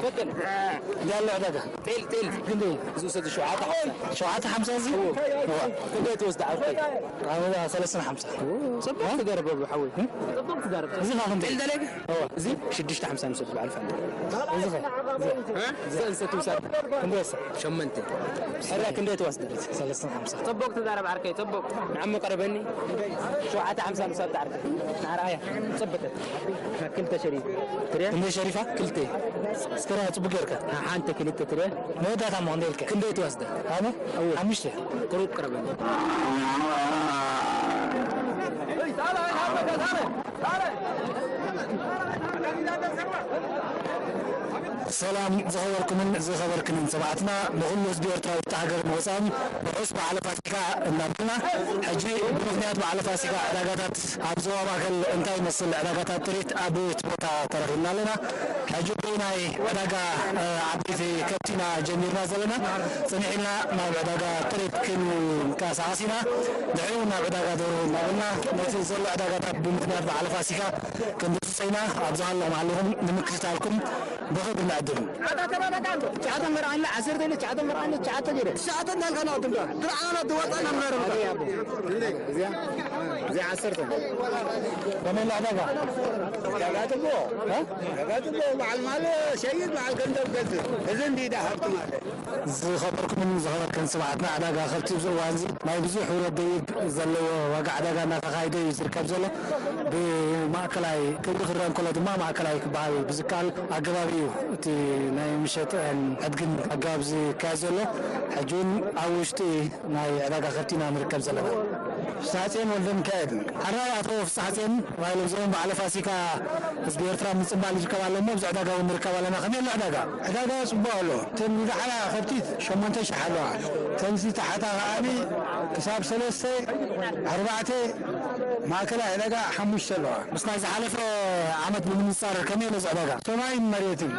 ፈትን ያለው ዕዳጋ ጤል ጤል ክንደይ? ዝውሰድ ሸውዓተ ሓምሳ። ሸውዓተ ሓምሳ እዚ? እዋ። ክንደይ ትወስድ ዓርከይ? ኣበላ ሰለስተ ሓምሳ። ጽቡቅ ትዛረብ ኣቡ ሓወይ። ጽቡቅ ትዛረብ። እዚ ኸ ክንደይ? ጤል ደለይ? እዋ። እዚ ሽዱሽተ ሓምሳ ንውሰድ በዓል ፋንታ። እዚ ኸ? እዚ ኸ? እ? ሰ-፣ ሰ-፣ ትውሰድ። ክንደይ ሰ? ሸመንተ። ሕራ ክንደይ ትወስድ? ሰለስተ ሓምሳ። ጽቡቅ ትዛረብ ዓርከይ፣ ጽቡቅ። ንዓሞ ቀረበኒ። ሸውዓተ ሓምሳ ንውሰድ ዓርከይ። ንዓርኣያ። ጽብቅቲ። ክልተ ሸሪፍ። ትሪያ? ክንደይ ሸሪፋ? ክልተ። እስከ ርኣ ጽቡቅ ጌርካ። ሓንቲ ክልተ ትሪያ? መወዳእታ እሞ ክንደይ ኢልካ? ክንደይ ትወስደ? ኣነ? እወ። ሓሙሽተ። ቅሩብ ቅረበኒ። ሰላም ዝኸበርኩምን ዝኸበርክንን ሰማዕትና፣ ንኹሉ ህዝቢ ኤርትራ ውሽጢ ሃገርን ወጻእን ርሑስ በዓለ ፋሲካ እናበልና፣ ሕጂ ብምኽንያት በዓለ ፋሲካ ዕዳጋታት ኣብ ዞባ ማእከል እንታይ ይመስል ዕዳጋታት ጥሪት ኣብ ቤት ቦታ ተረኺብና ኣለና። ሕጂ ብናይ ዕዳጋ፣ እ፣ ዓበይቲ ከብቲ ኢና ጀሚርና ዘለና። ጽኒሕ ኢልና ናብ ዕዳጋ ጥሪት ክንቀሳቐስ ኢና። ድሕሪኡ ናብ ዕዳጋ ደርሆ እናበልና ነቲ ዘሎ ዕዳጋታት ብምኽንያት በዓል ፋሲካ ክንድምስሶ ኢና። ኣብ ዝሃለኹም ሃሊኹም ንምክትታልኩም ብኽብሪ ንዕድም። ትሽዓተ መርዓ ኣሎ፣ ዓሰርተ ኢለ ትሽዓተ መርዓ ኣሎ፣ ትሽዓተ ገይረ። ትሽዓተ እንዳልካ ናብቲ እንዳ ድርዓና ትወጣ ነበር። እዚኣ፣ እዚኣ ዓሰርተ። ከመይ ኣላ ዕዳጋ? ዕዳጋ ጽቡቕ። እ? ዕዳጋ ጽቡቕ። በዓል ማል ሸይጥ፣ በዓል ገንዘብ ገዝእ። እዚ እንዲ ኢዳ ሃብቲ ማለት። ዝኸበርኩምን ዝኸበርክን ሰማዕትና፣ ዕዳጋ ከብቲ ኣብዚ እዋን እዚ ናይ ብዙሕ ውረድ ደይብ ዘለዎ ዋጋ ዕዳጋ እናተኻየደ እዩ ዝርከብ ዘሎ። ብማእከላይ ክብሪ ክረአ እንከሎ ድማ ማእከላይ ክበሃል ብዝከኣል ኣገባብ እዩ እቲ ናይ ምሸጥን ዕድግን ኣገባብ ዝካየድ ዘሎ። ሕጂ እውን ኣብ ውሽጢ ናይ ዕዳጋ ከብቲ ኢና ንርከብ ዘለና። ፍስሓጽዮን ወልደሚካኤል። ሕራይ ኣቶ ፍስሓጽዮን፣ ራይሎም ዞን በዓለ ፋሲካ ህዝቢ ኤርትራ ምጽንባል ይርከብ ኣሎ እሞ፣ ኣብዚ ዕዳጋ እውን ንርከብ ኣለና። ከመይ ኣሎ ዕዳጋ? ዕዳጋ ጽቡቕ ኣሎ። እተን ዝደሓላ ከብቲ ሸሞንተ ሽሕ ኣለዋ። እተን ዝታሕታ ከኣኒ ክሳብ ሰለስተ፣ ኣርባዕተ፣ ማእከላይ ዕዳጋ ሓሙሽተ ኣለዋ። ምስ ናይ ዝሓለፈ ዓመት ብምንጻር ከመይ ኣሎ እዚ ዕዳጋ? ሰማይን መሬትን።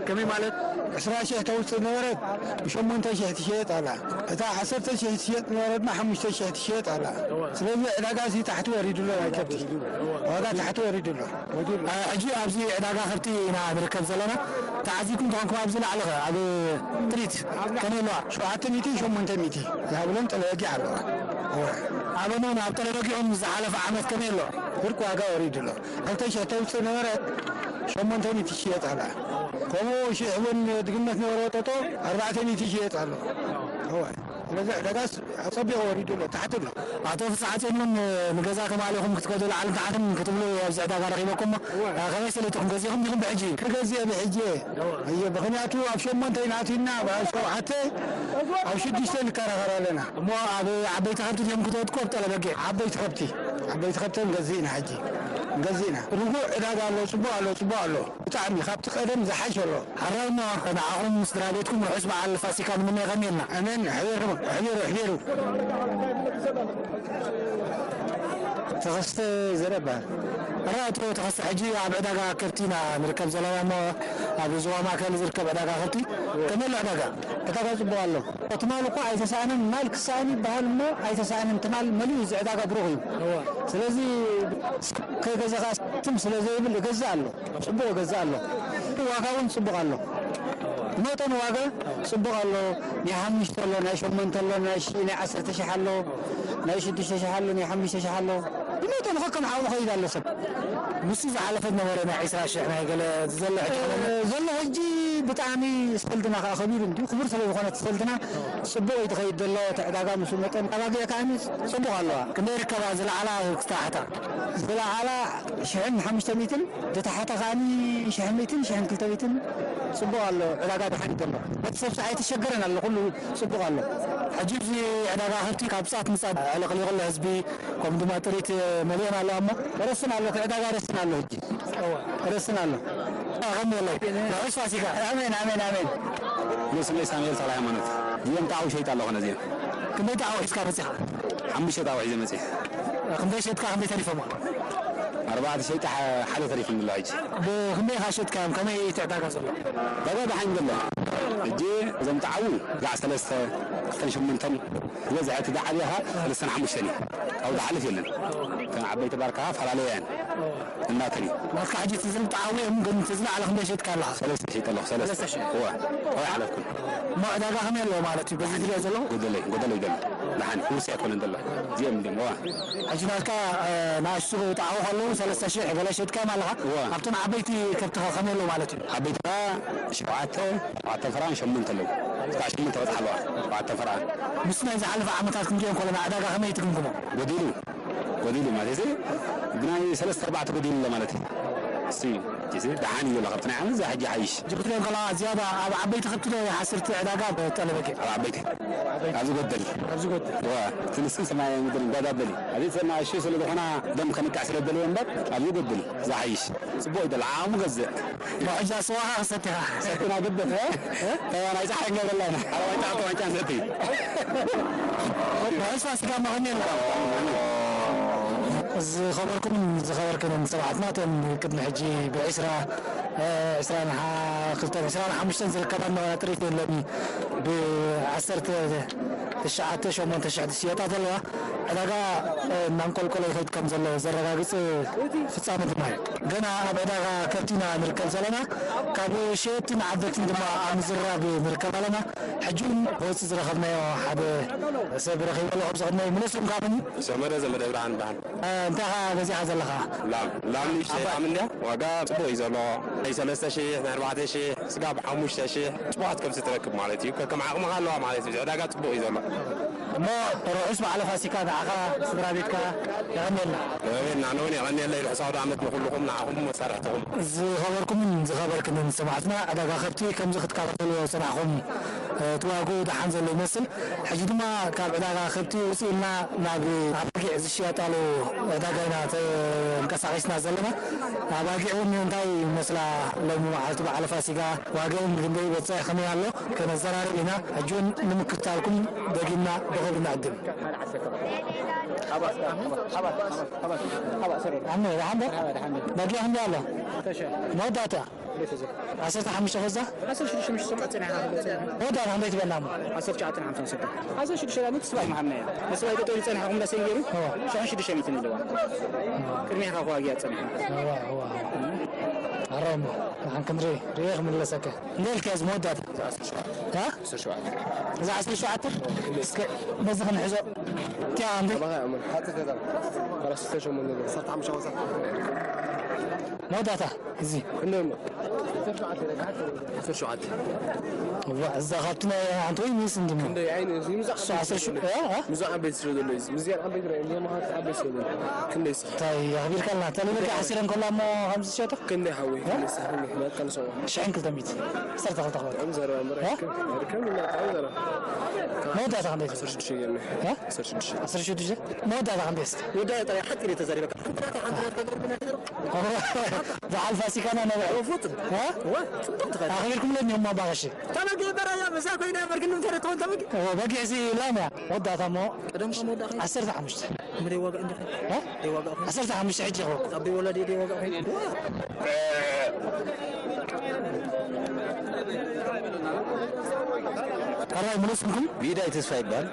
ከመይ ማለት? ዕስራ ሽሕ ተውጽእ ነበረት፣ ብሸሞንተ ሽሕ ትሽየጥ ኣላ። እታ ዓሰርተ ሽሕ ትሽየጥ ነበረት ድማ ሓሙሽተ ሽሕ ትሽየጥ ኣላ። እዋ። ስለዚ ዕዳጋ እዚ ታሕቲ ወሪዱ ኣሎ፣ ናይ ከብቲ። እዋ። ዋጋ ታሕቲ ወሪዱ ኣሎ። ወዲሉ። እ፣ ሕጂ ኣብዚ ዕዳጋ ከብቲ ኢና ንርከብ ዘለና። ተዓዚብኩም ተኾንኩም ኣብዚ ላዕሊ ኸ ኣብ ጥሪት ከመይ ኣለዋ? ሸውዓተ ሚእቲ፣ ሸሞንተ ሚእቲ ዝሃብሎም ጠለበጊዕ ኣለዋ። እዋ። ኣበኖን ኣብ ጠለበጊዑን ዝሓለፈ ዓመት ከመይ ኣሎ? ብርቂ ዋጋ ወሪዱ ኣሎ። ክልተ ሽሕ ተውፅእ ነበረት፣ ሸሞንተ ሚእቲ ይሽየጥ ኣላ። ከምኡ ሽሕ እውን ድግነት ነበረ ወጠጦ፣ ኣርባዕተ ሚእቲ ይሽየጥ ኣሎ። እወ። ስለዚ ዕዳጋስ ኣጸቢቑ ወሪዱ ኣሎ፣ ታሕቲ ኣሎ። ኣቶ ፍስሓ ጽዮን እውን ንገዛ ተማሊኹም ክትከዱ ላዕልን ታሕትን ክትብሉ ኣብዚ ዕዳጋ ረኺበኩም። እወ። ከመይ ሰሊጥኩም ገዚእኹም ዲኹም ብሕጂ? ክገዝእ ብሕጂ እየ። እየ፣ ምኽንያቱ ኣብ ሸሞንተ ኢና ኣቲና፣ ኣብ ሸውዓተ፣ ኣብ ሽዱሽተ ንከራኸር ኣለና። እሞ ኣብ ዓበይቲ ከብቲ ድዮም ክትወድቁ ኣብ ጠለበጊዕ? ዓበይቲ ከብቲ፣ ዓበይቲ ከብቲ ንገዝእ ኢና ሕጂ። ንገዝእ ኢና። ርጉእ ዕዳጋ ኣሎ፣ ጽቡቕ ኣሎ፣ ጽቡቕ ኣሎ። ብጣዕሚ ካብቲ ቀደም ዝሓሸ ኣሎ። ሕራይ እሞ ንዓኹም ስድራ ቤትኩም ርሑስ በዓል ፋሲካ ንምነ የቐንየልና። ኣሜን። ኣሕቢሩ፣ ኣሕቢሩ፣ ኣሕቢሩ። ተኸስተ ዘረ ይበሃል። ሕራይ ኣቶ ተኸስተ፣ ሕጂ ኣብ ዕዳጋ ከብቲ ኢና ንርከብ ዘለና እሞ ኣብ ዞባ ማእከል ዝርከብ ዕዳጋ ከብቲ ከመይ ኣሎ ዕዳጋ? ዕዳጋ ጽቡቕ ኣሎ። ትማል እኮ ኣይተሳእነን፣ ማል ክሳእን ይበሃል እሞ ኣይተሳእነን። ትማል መሊኡ እዚ ዕዳጋ ብሩኽ እዩ። እወ። ስለዚ ከይገዛእካ ትም ስለ ዘይብል እገዝእ ኣሎ። ጽቡቕ እገዝእ ኣሎ። ዋጋ እውን ጽቡቕ ኣሎ። መጠን ዋጋ ጽቡቕ ኣሎ። ናይ ሓሙሽተ ኣሎ፣ ናይ ሸሞንተ ኣሎ፣ ናይ ሺ-፣ ናይ ዓሰርተ ሽሕ ኣሎ፣ ናይ ሽዱሽተ ሽሕ ኣሎ፣ ናይ ሓሙሽተ ሽሕ ኣሎ። ብመጠኑ ከከም ዓቕሙ ኸይድ ኣሎ ሰብ። ምስቲ ዝሓለፈ ዝነበረ ናይ ዕስራ ሽሕ ናይ ገለ ዘሎ ሕጂ ኸመይ? ዘሎ ሕጂ ብጣዕሚ ሰልድና ከኣ ከቢሩ እንድዩ። ክቡር ስለ ዝኾነ እቲ ሰልድና ጽቡቕ እዩ ትኸይድ ዘሎ። እቲ ዕዳጋ ምስኡ መጠን ኣባጊዕ ከኣ ጽቡቕ ኣለዋ። ክንደይ ይርከባ ዝለዓላ ክስታይ ታሕታ? ዝለዓላ ሽሕን ሓሙሽተ ሚእትን፣ ዝታሕታ ከኣ ሽሕን ሚእትን፣ ሽሕን ክልተ ሚእትን ጽቡቕ ኣሎ። ዕዳጋ ደሓን እዩ ዘሎ። እቲ ሰብ ኣይተሸገረን ኣሎ። ኩሉ ጽቡቕ ኣሎ። ሕጂ እዚ ዕዳጋ ከብቲ ካብ ጻት ንጻት ዕልቕሊቕ ኣሎ ህዝቢ። ከምኡ ድማ ጥሪት መሊኦን ኣለዋ እሞ። ረስን ኣሎ፣ እቲ ዕዳጋ ረስን ኣሎ፣ ሕጂ እወ። ረስን ኣሎ። ኣኸም የለይ። ርሑስ ፋሲካ። ኣሜን፣ ኣሜን፣ ኣሜን። እኔ ስሜ ሳሙኤል ተክለ ሃይማኖት። እዚኦም ጣዑ ሸይጥ ኣለኹ ነዚኦም። ክንደይ ጣዑ ሒዝካ መጺኻ? ሓሙሽተ ጣዑ ሒዘ መጺእ። ክንደይ ሸጥካ፣ ክንደይ ተሪፎም? ኣርባ ኣርባዕተ ሸይጣ ሓደ ተሪፉ ኣሎ ሕጂ። ብክንደይ ኢኻ ሸጥካዮም? ከመይ እዩ እቲ ዕዳጋ ዘሎ? ዕዳጋ ደሓን ዘሎ። ሕጂ እዞም ጣዕዉ ጋዕ ሰለስተ ክልተን ሸሞንተን ዝበዝሐ እቲ ዝዓብየ ኸዓ ሰለስተን ሓሙሽተን እዩ። ካብኡ ዝሓልፍ የለን። እተን ዓበይቲ ባር ከዓ ፈላለያ እየን። እናተን እዩ። ናትካ ሕጂ እቲ ዝብል ጣዕዉ እዮም፣ ግን እቲ ዝለዓለ ክንደይ ሸጥካ ኣለኻ? ሰለስተ ሸይጠ ኣለኹ፣ ሰለስተ። ሰለስተ ሺሕ። እወ፣ እወ፣ ኣይሓለፍኩን። እሞ ዕዳጋ ከመይ ኣለዎ ማለት እዩ? በዚ ትሪኦ ዘለኹ? ጎደለይ፣ ጎደለይ ዘሎ። ደሓን፣ ውርሲ ኣይኮነን ዘሎ። እዚኦም እንዲኦም፣ እወ። ሕጂ ናትካ፣ እ፣ ንኣሽቱ ጣዕዉ ከለዉ ሰለስተ ሺሕ ገለ ሸጥካዮም ኣለኻ። እወ። ኣብቶም ዓበይቲ ከብትኻ ከመይ ኣለዉ ማለት እዩ? ዓበይትኻ ሸውዓተ፣ ሸውዓተ ፍራን ሸሞንተ ኣለዉ። እስካዕ ሸሞንተ በጽሓ ኣለዋ። ሸውዓተ ፍራን። ምስ ናይ ዝሓለፈ ዓመታት ክንሪኦም ከለና ዕዳጋ ከመይ ትግምግሞ? ጎዲሉ፣ ጎዲሉ ማለት እዚ ብናይ ሰለስተ ኣርባዕተ ጎዲሉ ኣሎ ማለት እዩ። እሱ እዩ። እዚ ደሓን እዩ ኣሎ ካብቲ ናይ ዓመት፣ እዛ ሕጂ ሓይሽ። ሕጂ ክትሪኦም ከለኻ ዝያዳ ኣብ ዓበይቲ ከብቲ ዶ ይሓስር እቲ ዕዳጋ ኣብ ጠለበጊዕ? ኣብ ዓበይቲ። ኣብዚ ጎደል። ኣብዚ ጎደል። እዋ፣ እቲ ንስን ሰማይ ምድርን ጓዳበሊ። ኣብዚ ሰና እሺ ስለ ዝኾና ደም ከንቃዕ ስለ ደለዎ እምበር ኣብዚ ጎደል ዝሓይሽ። ጽቡቕ ይደል ዓቕሙ ገዝእ። መውሓጃ ስዋኻ ክሰቲኻ። ሰትና ግድን፣ እ? እ? ተባና ይጻሓይ ገብረላና። ዓለዋይ ጣዕቶ ዋንጫ ንሰቲ። መውሓጅ ፋሲካ መኸኒ ኣለካ። ዝኸበርኩምን ዝኸበርክንን ሰማዕትና፣ እቶም ቅድሚ ሕጂ ብዕስራ፣ እ፣ ዕስራን ሓ-፣ ክልተን፣ ዕስራን ሓሙሽተን ዝርከባ ነበራ ጥሪት የለኒ። ብዓሰርተ ትሽዓተ ሸሞንተ ሽሕ ዝሽየጣ ዘለዋ ዕዳጋ፣ እ፣ እናንቆልቆለ ይኸይድ ከም ዘሎ ዘረጋግጽ ፍጻመ ድማ እዩ። ገና ኣብ ዕዳጋ ከብቲ ኢና ንርከብ ዘለና። ካብ ሸየጥትን ዓደግትን ድማ ኣብ ምዝርራብ ንርከብ ኣለና። ሕጂ እውን ብወፂ ዝረኸብናዮ ሓደ ሰብ ረኺበ ኣለኹ። ኣብዚ ቅድመይ ምለስኩም ካብ መን እዩ? ዘመደ፣ ዘመደ ብርሃን በሃል። እ፣ እንታይ ኢኻ ገዚእኻ ዘለኻ? ላም፣ ላም ንእሽተይ ዓባይ። ላም እንድያ። ዋጋ ጽቡቕ እዩ ዘሎ። ናይ ሰለስተ ሽሕ፣ ናይ ኣርባዕተ ሽሕ፣ ስጋብ ሓሙሽተ ሽሕ ጽቡቓት ከብቲ ትረክብ ማለት እዩ። ከከም ዓቕምኻ ኣለዋ ማለት እዩ። ዕዳጋ ጽቡቕ እዩ ዘሎ። እሞ ርሑስ በዓለ ፋሲካ ንዓኻ፣ ስድራ ቤትካ የቐንየልና። ኣሜን። ኣነ እውን የቐንየለይ። ርሑስ ኣውደ ዓመት ንኹልኹም፣ ንዓኹም መሳርሕትኹም። ዝኸበርኩምን ዝኸበርክንን ሰማዕትና፣ ዕዳጋ ከብቲ ከምዚ ክትከታተልዎ ዝጸናሕኩም፣ እ፣ እቲ ዋግኡ ደሓን ዘሎ ይመስል። ሕጂ ድማ ካብ ዕዳጋ ከብቲ ውፅእ ኢልና ናብ ኣባጊዕ ዝሽየጣሉ ዕዳጋ ኢና ተንቀሳቒስና ዘለና። ኣባጊዕ እውን እንታይ ይመስላ ሎሚ መዓልቲ በዓል ፋሲጋ? ዋጋኦም ክንደይ በፂሑ ከመይ ኣሎ? ከነዘራርብ ኢና። ሕጂ እውን ንምክትታልኩም ደጊምና ብኽብሪ ንዕድም። ዓመ፣ ደሓን ዶ? በጊዕ ክንደይ ኣሎ? መወዳእታ? ዓሰርተ ሓሙሽተ ከዛ? ዓሰርተ ሽዱሽተ ምሽ ሰማዕ ጽንሕ። መወዳእታ ክንደይ ትበና እሞ? ዓሰርተ ትሽዓተ ሓምሳን ሰብታ። ዓሰርተ ሽዱሽተ ዳኒ ትስባይ መሃብና እያ። ንስባይ ጠጠው ዝጸንሐ ኹምላ ሰንጌሩ? እዋ። ሽሕን ሽዱሽተ ሚእትን ኣለዋ። ቅድሚኻ ኸዋ ግያ ጸንሐ። እዋ፣ እዋ፣ እዋ። ኣራይ እሞ፣ ንሓን ክንርኢ፣ ርኤ ክምለሰካ። እንደ ኢልካ እዚ መወዳእታ? እ? ዓሰርተ ሸውዓተ። እዛ ዓሰርተ ሸውዓተ? እስከ በዚ ክንሕዞ። እቲኣ እንደ? ኣባኻ እያ፣ እሞ፣ ሓፂር ከዛ። ሰለስተ ሸሞንተ። ዓሰርተ ሓሙሽተ ወሰን። መወዳእታ፣ እዚ። ክንደይ እሞ? ዓሰርተ ሸውዓተ። እዋ፣ እዛ ካብቲ ናይ ሓንቲ ወይ ሚስ እንድሞ? ክንደይ ዓይኒ፣ እዚ ምዛዕ እሱ ዓሰርተ ሸውዓተ፣ እ? እ? ምዛዕ ዓበይቲ ስለ ዘሎ እዩ። ምዝያድ ዓበይቲ ራእዩ፣ ምዛዕ መኻት ዓበይቲ ስለ ዘሎ። ክንደይ ስኽ? እንታይ ኣኽቢርካልና? ተለበቂ ሓሲረን ከላ እሞ ከምዚ ዝሸጣ? ክንደይ ሓወይ? እ? ክንደይ ስኽ? ክንደይ ሕማት ካልሰዋ? ሽሕን ክልተ ሚእቲ። ዓሰርተ ክልተ ክበል። ጥዑም ዘረባ እምበር እ? ኣይከም-፣ ኣይከም እና ጥዑም ዘረባ። መወዳእታ ክንደይ? ዓሰርተ ሽዱሽተ ገይርና። እ? ዓሰርተ ሽዱሽተ። ዓሰርተ ሽዱሽተ? መወዳእታ ክንደይ እስኪ? መወዳእታ ጥራይ ሓፂር እየ ተዛሪበካ። በዓል ፋሲካና ነበረ። ወፉት። እ? ወ-፣ ጽቡቅ ትኸድ። ኣኽቢርኩምለኒ እሞ ኣባ ቀሺ። ተበጊ በራያ መሳ ኮይና እምበር ግን እንታይ ትኸውን ተበጊ? ኦ፣ በጊዕ እዚ ላም እያ። መወዳእታ እሞ ቀደም ካብ መወዳእታ ዓሰርተ ሓሙሽተ። ምደይ ዋጋ እንደ እ? ደይ ዋጋ ኾይኑ። ዓሰርተ ሓሙሽተ ሕጂ ይኸውን። ኣብ ደይ ወላዲ ደይ ዋጋ ኾይኑ። ሕራይ ምሉስኩም? ቢዳይ ተስፋ ይባል።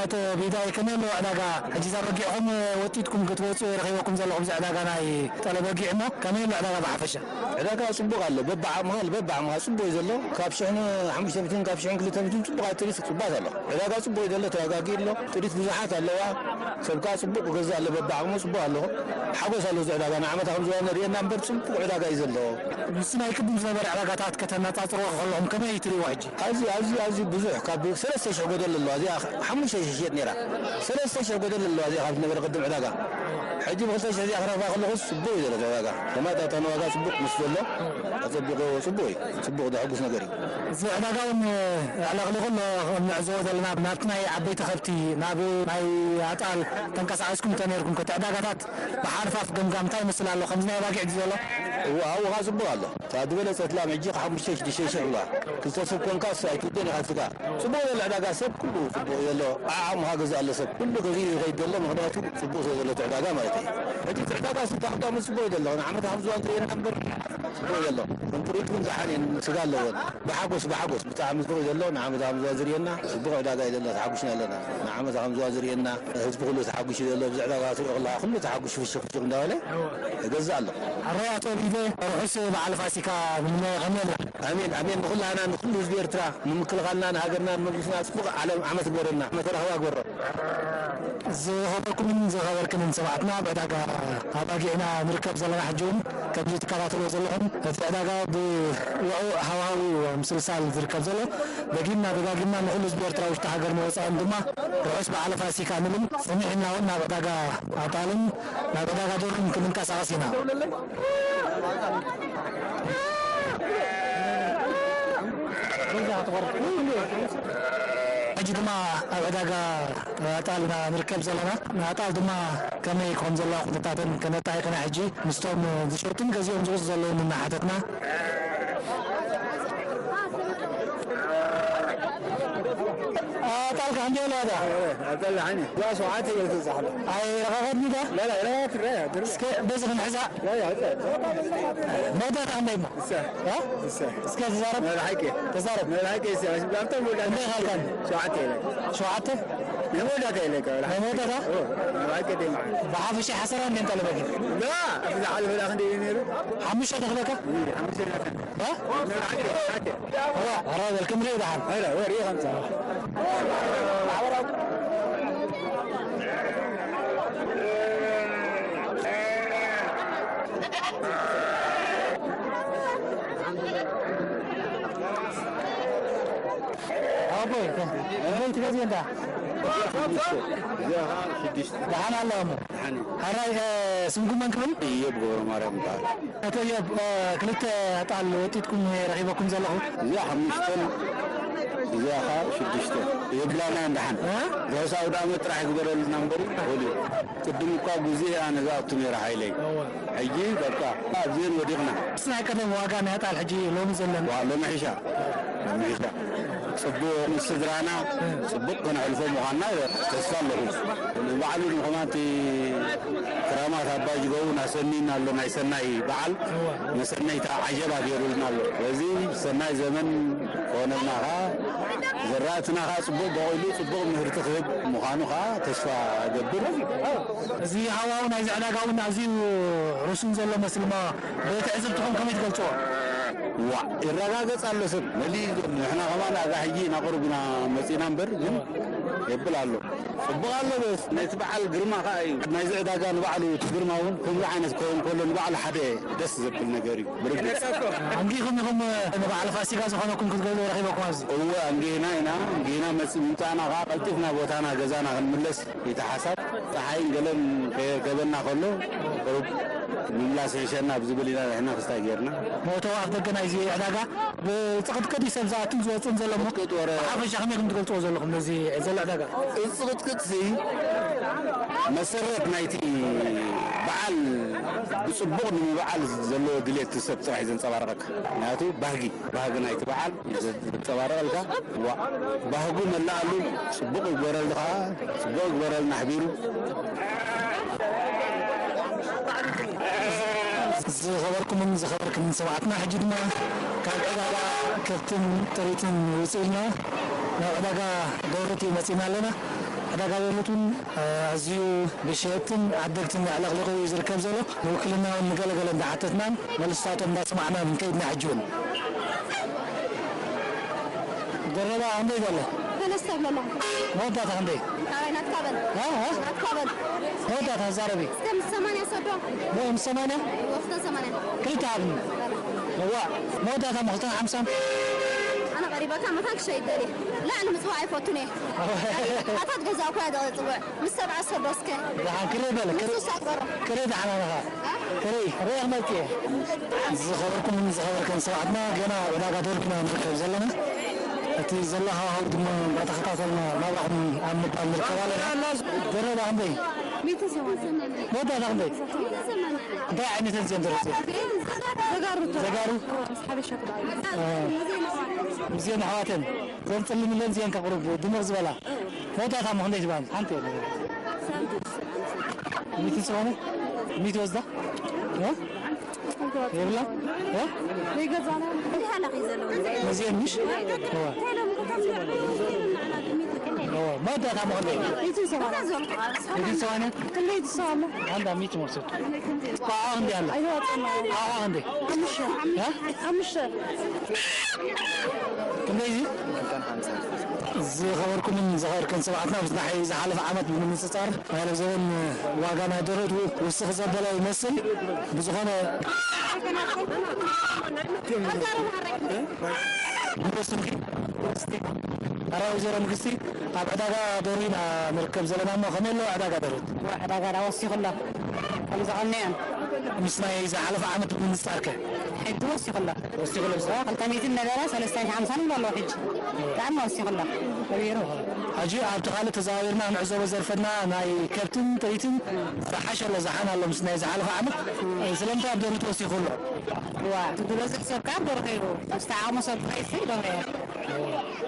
ኣቶ ቢዳይ፣ ከመይ ኣሎ ዕዳጋ? ሕጂ እዛ በጊዕኹም ወጢጥኩም ክትወፁ ረኺበኩም ዘለኹም፣ እዚ ዕዳጋ ናይ ጠለ በጊዕ እሞ፣ ከመይ ኣሎ ዕዳጋ ብሓፈሻ? ዕዳጋ ጽቡቕ ኣሎ። በብዓቕምኻ፣ በብዓቕምኻ ጽቡቕ እዩ ዘሎ። ካብ ሽሕን ሓሙሽተ ሚእትን፣ ካብ ሽሕን ክልተ ሚእትን ጽቡቓት ጥሪት ጽቡቓት ኣሎ። ዕዳጋ ጽቡቕ እዩ ዘሎ፣ ተረጋጊኡ ኣሎ። ጥሪት ብዙሓት ኣለዋ። ሰብ ከኣ ጽቡቕ ክገዝእ ኣሎ፣ በብዓቕሙ ጽቡቕ ኣሎ። ሓጎስ ኣሎ እዚ ዕዳጋ። ንዓመታ ከም ዝባን ንርእየና እምበር ጽቡቕ ዕዳጋ እዩ ዘሎ። ምስ ናይ ቅድም ዝነበረ ዕዳጋታት ከተነጻጽርዎ ከለኹም ከመይ ትርእይዎ ሕጂ? ኣዝዩ፣ ኣዝዩ፣ ኣዝዩ ብዙሕ፣ ካብ ሰለስተ ሽሕ ጎደል ኣለዋ። እዚኣ ሓሙሽተ ሽሕ ትሽየጥ ነይራ። ሰለስተ ሽሕ ጎደል ኣለዋ እዚኣ ካብ ዝነበረ ቅድም ዕዳጋ። ሕጂ ብክልተ ሽሕ እዚኣ ክረኽባ ከለኹስ ጽቡቕ እዩ ዘሎ እቲ ዕዳጋ። ተመጣጣኒ ዋጋ ጽቡቕ ምስ ዘሎ፣ ኣጸቢቑ ጽቡቕ እዩ። ጽቡቕ ዘሐጉስ ነገር እዩ። እዚ ዕዳጋ እውን ኣዕለቕሊቑ ኣሎ። ከም ንዕዘቦ ዘለና ናብቲ ናይ ዓበይቲ ከብቲ፣ ናብ ናይ ኣጣል ተንቀሳቒስኩም እንተነይርኩም፣ ከቲ ዕዳጋታት ብሓርፋፍ ገምጋም እንታይ ይመስል ኣሎ? ከምዚ ናይ ኣባጊዕ ድዩ ዘሎ? እዋ፣ ኣብኡ ኸዓ ጽቡቕ ኣሎ። እታ ዝበለጸት ላም ሕጂ ካብ ሓሙሽተ ሽዱሽተ ሽሕ ብላ። ክልተ ሰብ ኮንካስ ኣይትውደን ኢኻ ስጋ። ጽቡቕ ዘሎ ዕዳጋ ሰብ ኩሉ ጽቡቕ ዘሎ። ዓዓቕምኻ ገዛእ ኣሎ ሰብ። ኩሉ ገዚኡ ይኸይድ ዘሎ ምኽንያቱ ጽቡቕ ስለ ዘሎ እቲ ዕዳጋ ማለት እዩ። ሕጂ እቲ ዕዳጋ ሲ ታቕዳሙ ጽቡቕ እዩ ዘሎ። ንዓመት ሃምዝዋን ዘየና እምበር ጽቡቕ ዘሎ። እንጥሪት እውን ዝሓን እየን ስጋ ኣለወን። ብሓጎስ ብሓጎስ ብጣዕሚ ጽቡቕ እዩ ዘሎ። ንዓመት ሃምዝዋ ዝርእየና ጽቡቕ ዕዳጋ እዩ ዘሎ። ተሓጉስና ኣለና። ንዓመት ሃምዝዋ ዝርእየና ህዝቢ ኩሉ ተሓጉሱ ዘሎ። ብዚ ዕዳጋ ትሪኦ ከለኻ ኩሉ ተሓጉሱ ፍሽኽ ፍሽኽ እንዳበለ ይገዝእ ኣሎ። ኣረ ኣቶ ቢበ፣ ርሑስ በዓል ፋሲካ ንምነ-፣ ከመየልና። ኣሜን፣ ኣሜን። ንኹላህና፣ ንኹሉ ህዝቢ ኤርትራ፣ ንምክልኻልና፣ ንሃገርና፣ ንመንግስትና ጽቡቕ ዓለም ዓመት ግበረልና። ዓመተ ራህዋ ግበሮ። ዝኸበርኩምን ዝኸበርክንን ሰማዕትና፣ ኣብ ዕዳጋ ኣባጊዕና ንርከብ ዘለና። ሕጂ እውን ከምዚ ትከታተልዎ ዘለኹም፣ እቲ ዕዳጋ ብውዑእ ሃዋህው እዩ ምምስሳል ዝርከብ ዘሎ። ደጊምና ደጋጊምና ንኹሉ ህዝቢ ኤርትራ፣ ውሽጢ ሃገርን ወጻእን ድማ ርሑስ በዓል ፋሲካ ንብል። ጽኒሕ ኢልና እውን ናብ ዕዳጋ ኣጣልን ናብ ዕዳጋ ደርሁን ክንንቀሳቐስ ኢና። ሕጂ ድማ ኣብ ዕዳጋ ኣጣል ኢና ንርከብ ዘለና። ንኣጣል ድማ ከመይ ከም ዘለዋ ኩነታተን ከነጣይቕ ኢና። ሕጂ ምስቶም ዝሸጡን ገዚኦም ዝወፁ ዘለውን እናሓተትና። ኣጣልካ ክንደይ ኣለዋ እዛ? ኣጣል ሓኒ? እዛ ሸውዓተ እየ ዝገዛእኩላ። ኣይረኸኸትኒ ዶ? ላ፣ ላ፣ ረኸኸት፣ ረኸኸት። እስከ በዚ ክንሕዛ። ያ፣ ያ፣ ያ። መወዳእታ ክንደይ እሞ? እሳ። እ? እሳ። እስከ ተዛረብ። ናይ ብሓቂ። ተዛረብ። ናይ ብሓቂ እሳ። ኣብቶም መወዳእታ። ክንደይ ካልካኒ? ሸውዓተ ኢለ። ሸውዓተ? ናይ መወዳእታ ኢለ እኮ። ናይ መወዳእታ? ኦ፣ ናይ ብሓቂ ደይ መዓል። ብሓፈሻ ሓሰራ እንዴ እንጠለበኪ? ላ፣ ኣብዚ ዝሓለፈ ዳ ክንደይ እዩ ነይሩ? ሓሙሽተ ተኽበካ? እይ፣ ሓሙሽተ ናታ። እ? ናይ ብሓቂ፣ ናይ ብሓቂ። ዋ፣ ኧረ በል ክንርኢ ደሓን። ኧረ፣ ወር ይኸምሳ። ኣቦይ፣ ኣቦይ ትገዝእ እንዳ? እዚኣ ኸዓ ሽዱሽተ። ደሓን ኣለዋ እሞ። ደሓን እዩ። ሓራይ፣ እ፣ ስምኩም መን ክብል? እዮብ ገብረ ማርያም ይበሃል። ኣቶ እዮብ፣ እ፣ ክልተ ኣጣል ወጢጥኩም ረኺበኩም ዘለኹ? እዚኣ ሓሙሽተን፣ እዚኣ ኸዓ ሽዱሽተ። የብላና ደሓን። እ? ርሑስ ኣውደ ዓመት ጥራሕ ይግበረልና እምበር፣ ወዲ ቅድም እኳ ግዜ ኣነ ዝኣቱ ነይረ ሓይለይ። እወ። ሕጂ በቃ ኣብዚአን ወዲቕና። እስቲ ናይ ቀደም ዋጋ ናይ ኣጣል ሕጂ ሎሚ ዘለን? ዋ፣ ሎሚ ሒሻ። ሎሚ ሒሻ። ጽቡቕ ምስ ስድራና ጽቡቕ ከነሕልፎ ምዃንና ተስፋ ኣለኹ። ንባዕሉ ንኸማንቲ ክራማት ኣባ ጅገው ናሰኒና ኣሎ ናይ ሰናይ በዓል። እወ። መሰነይታ ዓጀባ ገይሩልና ኣሎ። በዚ ሰናይ ዘመን ክኾነልና ኸዓ ዘራእትና ኸዓ ጽቡቕ በቑሉ ጽቡቕ ምህርቲ ክህብ ምዃኑ ኸዓ ተስፋ እገብር። እዚ ሃዋሁ ናይዚ ዕዳጋ እውን ኣዝዩ ርሱን ዘሎ መስል እሞ፣ ብትዕዝብትኹም ከመይ ትገልጽዎ? ዋእ፣ ይረጋገጽ ኣሎ ሰብ መሊኡ ዘሎ። ንሕና ከማን ኣብዛ ሕጂ ኢና ቁሩብ ኢና መጺእና እምበር፣ ግን የብል ኣሎ። ጽቡቕ ኣሎ በስ። ናይቲ በዓል ግርማ ከኣ እዩ። ናይዚ ዕዳጋ ንባዕሉ እቲ ግርማ እውን ከምዚ ዓይነት ክኸውን ከሎ ንባዕሉ ሓደ ደስ ዘብል ነገር እዩ። ብርግጽ። ኣንጊኹም ኢኹም ንበዓል ፋሲካ ዝኾነኩም ክትገዝኡ ረኺበኩም ኣብዚ? እወ፣ ኣንጊህና ኢና። ኣንጊህና መጽ-፣ ምምጻእና ከኣ ቀልጢፍና ቦታና ገዛና ክንምለስ እቲ ሓሳብ። ጸሓይን ገለን ከየርከበና ከሎ ቁሩብ ምምላስ ይሕሸና ኣብ ዝብል ኢና ንሕና ክስታይ ጌርና። ሞተው ኣፍ ደገ ናይዚ ዕዳጋ ብጽቕጥቅጥ እዩ ሰብ ዝኣቱን ዝወጽእን ዘሎ እሞ፣ ጽቕጥቅጥ ወረ ብሓፈሻ ከመይ ከም ትገልጽዎ ዘለኹም ነዚ ዘሎ ዕዳጋ? ጽቕጥቅጥሲ መሰረት ናይቲ በዓል ብጽቡቕ ንምብዓል ዘለዎ ድሌት ሰብ ጥራሕ እዩ ዘንጸባርቐካ። ምኽንያቱ ባህጊ፣ ባህጊ ናይቲ በዓል እዩ ዘንጸባርቐልካ። ዋ፣ ባህጉ መላኣሉ ጽቡቕ ይግበረልካ፣ ጽቡቕ ይግበረልና ኣሕቢሩ። ዝኸበርኩምን ዝኸበርክን ሰማዕትና፣ ሕጂ ድማ ካብ ዕዳጋ ከብትን ጥሪትን ውፅእ ኢልና ናብ ዕዳጋ ደርሁት መፂእና ኣለና። ዕዳጋ ደርሁት እውን፣ እ፣ ኣዝዩ ብሸየጥትን ዓደግትን ኣዕለቕሊቑ እዩ ዝርከብ ዘሎ። ንውክልና እውን ንገለገለ እንዳሓተትናን መልስታቶም እንዳሰማዕናን ከይድና ሕጂ እውን። ደረባ፣ ክንደይ ዘሎ? ሰለስተ ብለሎም። መወዳእታ ክንደይ? ካባይ ናትካ በል። እ? እ? ናትካ በል። መወዳእታ ዛረቢ። እስከ ምስ ሰማንያ ሰዶ። ሞ ምስ ሰማንያ? ወስዶ ሰማንያ። ክልተ ሃብኒ። እዋ፣ መወዳእታ ሞ ክልተ ሓምሳን? ኣነ ቀሪበካ መታን ክሸይድ ደልየ። ላዕሊ ምጽዋዕ ኣይፈቱን እየ። ኣታት ገዛ እኮ እያ ዝጽውዕ። ምስ ሰብዓ ሰዶ እስከ። ደሓን ክርኢ በለ፣ ክርኢ። ንሱ ሳትበሮ። ክርኢ ደሓን ኣነኻ። ክርኢ፣ ርኢኽ መጽእ። ዝኸበርኩምን ዝኸበርክን ሰማዕትና፣ ገና ኣብ ዕዳጋ ደርሁት ኢና ንርከብ ዘለና። እቲ ዘሎ ሃዋህው ድማ እንዳተኸታተልና ናብራኹም ኣብ ምባል ንርከብ ኣለና። ደረዳ ክንደይ? መወዳእታ ክንደይ? እንታይ ዓይነተን እዚአን ደረጃ? ተጋሩ። ተጋሩ? እ፣ ምስዘን ኣሕዋተን ዘን ጽልምለን እዚአን ከቕርቡ ድምቕ ዝበላ። መወዳእታ እሞ ክንደይ ትበሃል? ሓንቲ እያ። ሚእቲ ሰማንያ? ሚእቲ ወስዳ? እ? የብላ? እ? ነዚአን ምሽ? እወ። እወ። መወዳእታ እሞ ክንደይ? ሚእቲ ሰማንያ። ሚእቲ ሰማንያ? ክንደይ ትሰማማ? ኣንዳ ሚእቲ መውሰድ። ቋቋ ክንደይ ኣላ? ኣይተዋፅእና። ቋቋ ክንደይ? ሓሙሽተ። እ? ሓሙሽተ። ክንደይ እዩ? ዝኸበርኩምን ዝኸበርክን ሰማዕትና፣ ምስ ናይ ዝሓለፈ ዓመት ብምንጽጻር፣ ናይ ለብዘበን ዋጋ ናይ ደረቱ ውስኽ ዘበለ ይመስል። ብዝኾነ፣ ብስምኪ፣ ኣረ ወይዘሮ መንግስቲ፣ ኣብ ዕዳጋ ደርሁ ኢና ንርከብ ዘለና እሞ፣ ከመይ ኣሎ ዕዳጋ ደርሁ? ዕዳጋ ዳ ወሲኹ ኣሎ። ከም ዝቐነየን። ምስ ናይ ዝሓለፈ ዓመት ብምንጻርከ? ሕጂ ወሲኹ ኣሎ። ወሲኹ ኣሎ። ዋ፣ ክልተ ሚእትን ነበረ፣ ሰለስተ ሚእትን ሓምሳን ኣሎ ሕጂ። ብጣዕሚ ወሲኹ ኣሎ። ከቢሩ። ሕጂ ኣብቲ ካልእ ተዘዋዊርና ንዕዘቦ ዘርፈና ናይ ከብትን ጥሪትን ዝሓሸ ኣሎ፣ ዝሓን ኣሎ ምስ ናይ ዝሓለፈ ዓመት። ስለምንታይ ኣብ ደርሁ ተወሲኹ ኣሎ? ዋ፣ እቲ ዝበዝሕ ሰብ ከዓ ኣብ ደርሁ ከይሩ። ምስቲ ዓቕሙ ሰብ ጥራይ ይስይ ደርሁ እየ።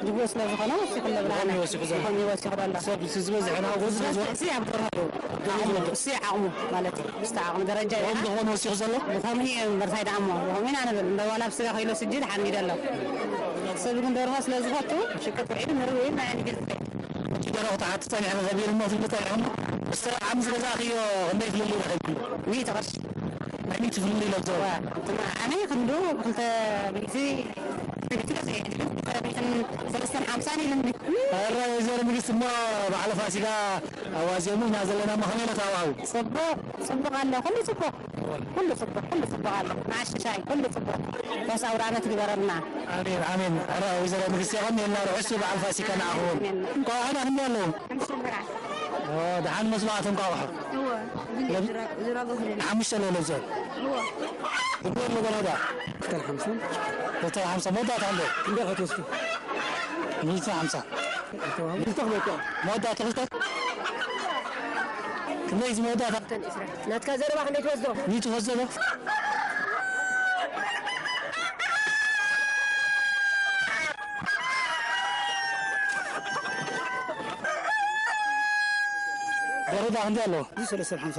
ንግሆ ስለ ዝኾነ ወሲኹ ኣሎ ብርሃነ። ንግሆ ወሲኹ ዘሎ። ንግሆ ወሲኹ ኣሎ። ሰብ እቲ ዝበዝሐ ናብኡ ስለ ዝበዝሕ ዝበዝሕ ሲ ኣብ ደርሆ እዩ። ዓቕሙ፣ ሲ ዓቕሙ ማለት እዩ። ምስቲ ዓቕሚ ደረጃ እዩ። ንግሆ ዝኾነ ወሲኹ ዘሎ? ብኸምኡ እዩ እምበር ታይ ደኣ እሞ። ብኸምኡ ኢና ንብል። እምበር ዋላ ኣብ ስጋ ከይሎ ስጅድ ሓሚድ ኣሎ። ሰብ ግን ደርሆ ስለ ዝፈቱ፣ ሽቅጥ ውዒሉ ንርኢ ወይ ናይ ንግዝእ። እቲ ደርሆ ክትሓቲ ጸኒሕና ዘቢሉ እሞ ፍልጥ ኣይኮነ። ምስቲ ዓቕሚ ዝገዛእኽዮ ክንደይ ፍልልይ ረኺብክሉ? ሚእቲ ቅርሺ። ናይ ሚእቲ ፍልልይ ለብዘው። እዋ፣ ኣነ ክንዱ ክልተ ሚእቲ፣ ክልተ ሚእቲ ገዛእ፣ ክልተ ሚእትን ሰለስተን ሓምሳን ኢሉኒ። ኣረ ወይዘሮ ንግስቲ እሞ በዓል ፋሲካ ኣዋዜሙ ኢና ዘለና እሞ ከመይ ኢሎ ተሃዋህው? ጽቡቕ፣ ጽቡቕ ኣሎ፣ ኩሉ ጽቡቕ። ኩሉ ጽቡቕ፣ ኩሉ ጽቡቕ ኣሎ። መዓሽ ሻይ፣ ኩሉ ጽቡቕ። ፈስ ኣውደ ዓመት ግበረልና። ኣሜን፣ ኣሜን። ኣረ ወይዘሮ ንግስቲ የቐንየልና፣ ርሑስ በዓል ፋሲካ ንዓኹም። ኣሜን። እንኳዕ ሓና ክንዲ ኣለዉ? ሓምሽተ መርዓ። ኦ፣ ደሓን መስሎ ኣቶም እንቋቑሖ። እወ፣ ግን ለብ-፣ ዝራ-፣ ዝራገፉ ደለ። ሓሙሽተ ለለብዘን። እወ። ብድር መገረዳ። ክልተ ሓምሳ። ክልተ ሓምሳ መወዳእታ እንደ? ክንደይ ክትወስዱ? ሚእቲ ሓምሳ። ክልተ ክበቃ። መወዳእታ ክልተ? ክንደይ እዚ መወዳእታ? ናትካ ዘረባ ክንደይ ትወስዶ? ሚእቲ ትወስዶ? ደረዳ ክንደይ ኣለዎ? እዚ ሰለስተ ሓምሳ።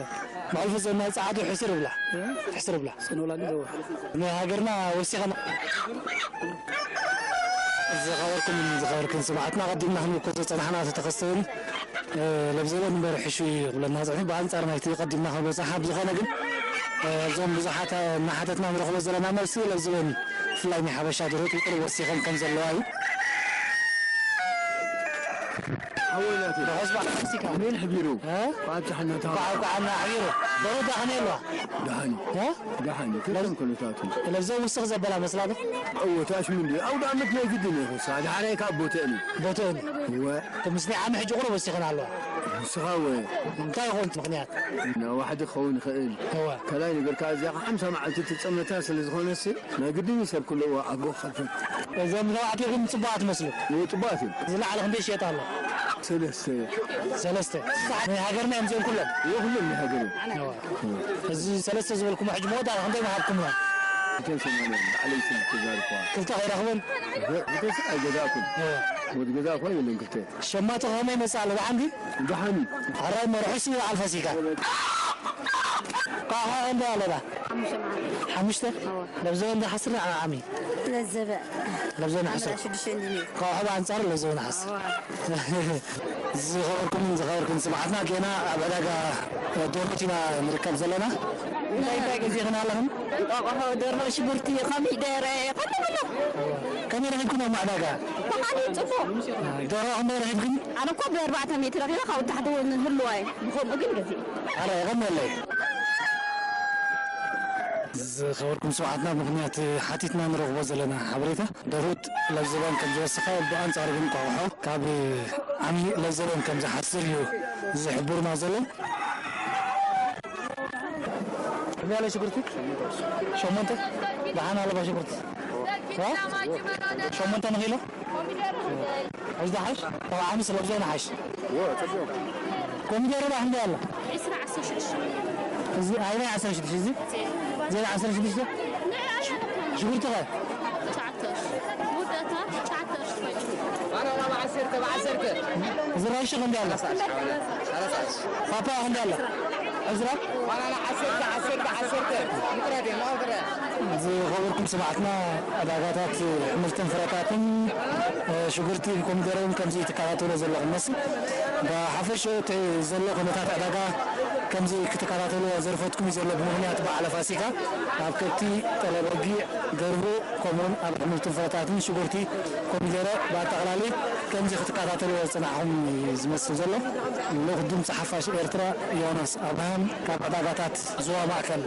መዕልፊ ዘናይ ጸዓዱ ሕስር ብላ። እ? ሕስር ብላ። ጽን ውላድ ይዘውር። ንሃገርና ወሲኸና። ዝኸበርኩምን ዝኸበርክን ሰማዕትና፣ ቀዲምና ክንምኮ ዝጸናሕና ተተኸስተውን፣ እ፣ ለብዘበን እምበር ሕሹ ይብለና ጽሑፍ ብኣንጻር ናይቲ ቀዲምና ክንበጽሓ። ብዝኾነ ግን፣ እ፣ እዞም ብዙሓት እናሓተትና ንረኽቦ ዘለና መልሲ ለብዘበን ብፍላይ ናይ ሓበሻ ድሩት ይቕርብ ወሲኸን ከም ዘለዋ እዩ። ሓወይ ናተይ። ርሑስ በዓል ፋሲካ። ኣሜን ሕቢሩ። እ? ኣብዝሓና ተባረኽ። እንኳዕ፣ እንኳዕ ኣሕቢሩ። ደረጃ ከመይ ኣለዋ? ደሓን። እ? ደሓን። ከመይ ኩነታቱ? ለብዘ ውስኽ ዘበላ መስላ ዶ? እወ፣ ታሽ ምንዲ? ኣውደ ዓመት ናይ ግድን እዩ። ዳሕራይ ካብ ቦተእኒ። ቦተእኒ። እወ። እቲ ምስ ናይ ዓሚ ሕጂ ቁሩብ ወሲኸን ኣለዋ። ንስኻ እወ። እንታይ ይኸውን እቲ ምኽንያት? እና ዋሕዲ ክኸውን ይኽእል። እወ። ካልኣይ ነገር ከኣ እዚኣ ሓምሳ መዓልቲ ትጸመታ ስለ ዝኾነሲ፣ ናይ ግድን እዩ ሰብ ክልእዎ ኣቦ ክኸፍል። እዞም ተባዕትዮ ግን ጽቡቓት መስሉ። እወ፣ ጽቡቓት እዮም። ዝለዓለ ክንደይ ይሸየጥ ኣሎ? ሰለስተ። ሰለስተ። ናይ ሃገርና እዮም እዚኦም ኩሎም? እወ፣ ኩሎም ናይ ሃገር እዮም። እወ። እዚ ሰለስተ ዝበልኩሞ ሕጂ መወዳእታ ክንደይ ምሃብኩምና? ክልተ ሰማንያ ባዕለይ ስም ተዛርኳ። ክልተ ከይረኽበን? ክልተ ኣይገዛእኩን። እወ። ወዲ ገዛእኳ የለን ክልተ። ሸማቲ ከመይ ይመጽእ ኣሎ? ደሓን ድዩ? ደሓን እዩ። ሕራይ መርሑስ እዩ በዓል ፋሲካ። ቋቋ እንደ ኣለና? ሓሙሽተ መዓልቲ። ሓሙሽተ? እወ። ለብዘበ እንደ ሓስር ዓሚ? ለዘበ። ለብዘበ ሓስር? ሓምሳ ሽዱሽተ እንድኒ። ቋቋ ብኣንጻሩ ለዘበ ሓስር። እወ። ዝኸበርኩምን ዝኸበርኩን ስማዕትና፣ ጌና ኣብ ዕዳጋ ደርሆት ኢና ንርከብ ዘለና። እንታይ እንታይ ገዚእኽን ኣለኽን? እንቋቑሖ፣ ደርሆ፣ ሽጉርቲ፣ ኮሚደረ፣ ኩሉ ኩሉ። ከመይ ረኺብክን ኣብ ዕዳጋ? ብጣዕሚ ጽቡቕ። ደርሆ ክንደይ ረኺብክን? ኣነ እኮ ብኣርባዕተ ሚእቲ ረኺበ፣ ካብኡ ታሕቲ እውን ህልዋ እዩ። ብኸምኡ ግን ገዚእ። ኣረ፣ የቐንየለይ። ዝኸበርኩም ስማዕትና፣ ምኽንያት ሓቲትና ንረኽቦ ዘለና ሓበሬታ፣ ደርሁት ለዘበን ከም ዝወሰኸ፣ ብኣንጻሩ ግን እንቋቑሖ ካብ ዓሚ ለዘበን ከም ዝሓስር እዩ ዝሕብሩና ዘሎ። ከመይ ኣሎ ሽጉርቲ? ሸሞንተ? ደሓን ኣለዋ ሽጉርቲ? ዋ? ሸሞንተ ንኪሎ? ሕዚ ዝሓሽ ካብ ዓሚ ስለ ብዘይ ንሓሽ። ኮሚደረ ባ ክንደይ ኣሎ? ዕስራ ዓሰርተ ሽዱሽተ። እዚ ኣይናይ ዓሰርተ ሽዱሽተ፣ እዚ ዜና ዓሰርተ ሽዱሽተ። ሽጉርቲ ኸ? ትሽዓተ ቅርሺ። ውደታ ትሽዓተ ቅርሺ ኮይኑ። እዚ ራይሽ ክንደይ ኣሎ? ፓፓያ ክንደይ ኣሎ? ዕስራ። ዝኸበርኩም ሰማዕትና፣ ዕዳጋታት ኣሕምልትን ፍረታትን፣ ሽጉርቲ፣ ኮሚደረ እውን ከምዚ ትከታተሎ ዘለኹም መስል። ብሓፈሽኡ እቲ ዘሎ ኩነታት ዕዳጋ ከምዚ ክትከታተልዎ ዘርፈትኩም እዩ ዘሎ። ብምኽንያት በዓለ ፋሲካ ኣብ ከብቲ፣ ጠለ በጊዕ፣ ገርሁ፣ ከምኡውን ኣብ ኣሕምልትን ፍረታትን፣ ሽጉርቲ፣ ኮሚደረ፣ ብኣጠቓላሊ ከምዚ ክትከታተልዎ ዝጸናሕኩም እዩ ዝመስል ዘሎ። ልኡኽ ድምጺ ሓፋሽ ኤርትራ ዮናስ ኣብርሃም ካብ ዕዳጋታት ዞባ ማእከል።